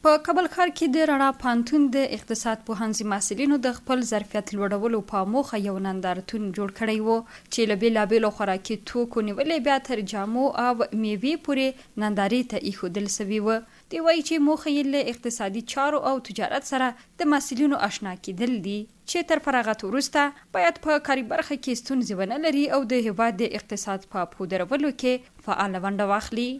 په کابل ښار کې د رڼا پوهنتون د اقتصاد پوهنځي محصلینو د خپل ظرفیت لوړولو په موخه یو نندارتون جوړ کړی و، چې له بېلابېلو خوراکي توکو نیولې بیا تر جامو او مېوې پورې نندارې ته ایښودل شوي و. دوی وايي چې موخه یې له اقتصادي چارو او تجارت سره د محصلینو اشنا کېدل دي، چې تر فراغت وروسته باید په کاري برخه کې ستونزې ونه لري او د هېواد د اقتصاد په پښو درولو کې فعاله ونډه واخلي.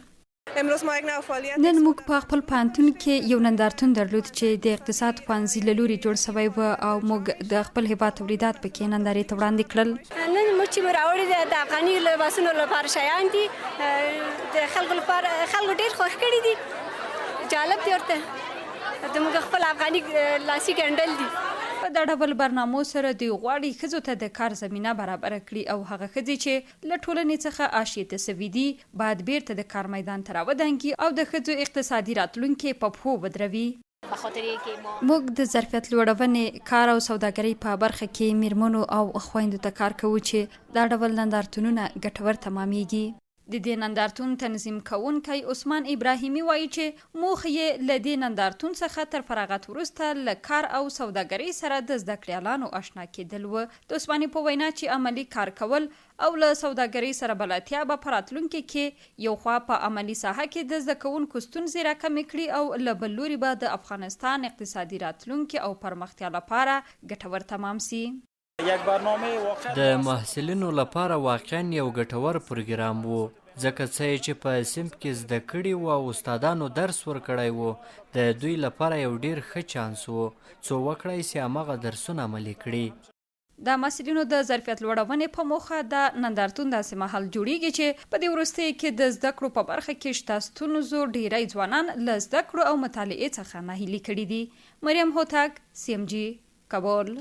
نن موږ په خپل پوهنتون کې یو نندارتون درلود چې د اقتصاد پوهنځي له لوري جوړ شوی و او موږ د خپل هېواد تولیدات پکې نندارې ته وړاندې کړل. نن موږ چې مو راوړي دي د افغاني لباسونو لپاره شیان دي، د خلکو لپاره خلکو ډېر خوښ کړي دي، جالب دي ورته، د موږ خپل افغاني لاسي ګنډل دي. په دا ډول برنامو سره دوی غواړي ښځو ته د کار زمینه برابره کړي او هغه ښځې چې له ټولنې څخه حاشیې ته شوي دي، باید بېرته د کار میدان ته راودانګي او د ښځو اقتصادي راتلونکې په پښو ودروي. موږ د ظرفیت لوړونې، کار او سوداګرۍ په برخه کې مېرمنو او خویندو ته کار کوو چې دا ډول نندارتونونه ګټور تمامېږي. د دې نندارتون تنظیم کوونکی عثمان ابراهیمي وايي چې موخه یې له دې نندارتون څخه تر فراغت وروسته له کار او سوداګرۍ سره د زده کړیالانو اشنا کېدل و. د عثماني په وینا چې عملي کار کول او له سوداګرۍ سره بلدتیا به په راتلونکې کې یو خوا په عملي ساحه کې د زده کوونکو ستونزې راکمې کړي او له بل لوري به د افغانستان اقتصادي راتلونکې او پرمختیا لپاره ګټور تمام سي. د محصلینو لپاره واقعا یو ګټور پروګرام و، ځکه څه یې چې په صنف کې زده کړي وو او استادانو درس ورکړی و، د دوی لپاره یو ډېر ښه چانس و، څو وکړای شي هماغه درسونه عملي کړي. د محصلینو د ظرفیت لوړونې په موخه دا نندارتون داسې مهال جوړېږي چې په دې وروستیو کې د زده کړو په برخه کې شته ستونزو ډېری ځوانان له زده کړو او مطالعې څخه ناهیلي کړي دي. مریم هوتک، سي ام جي، کابل.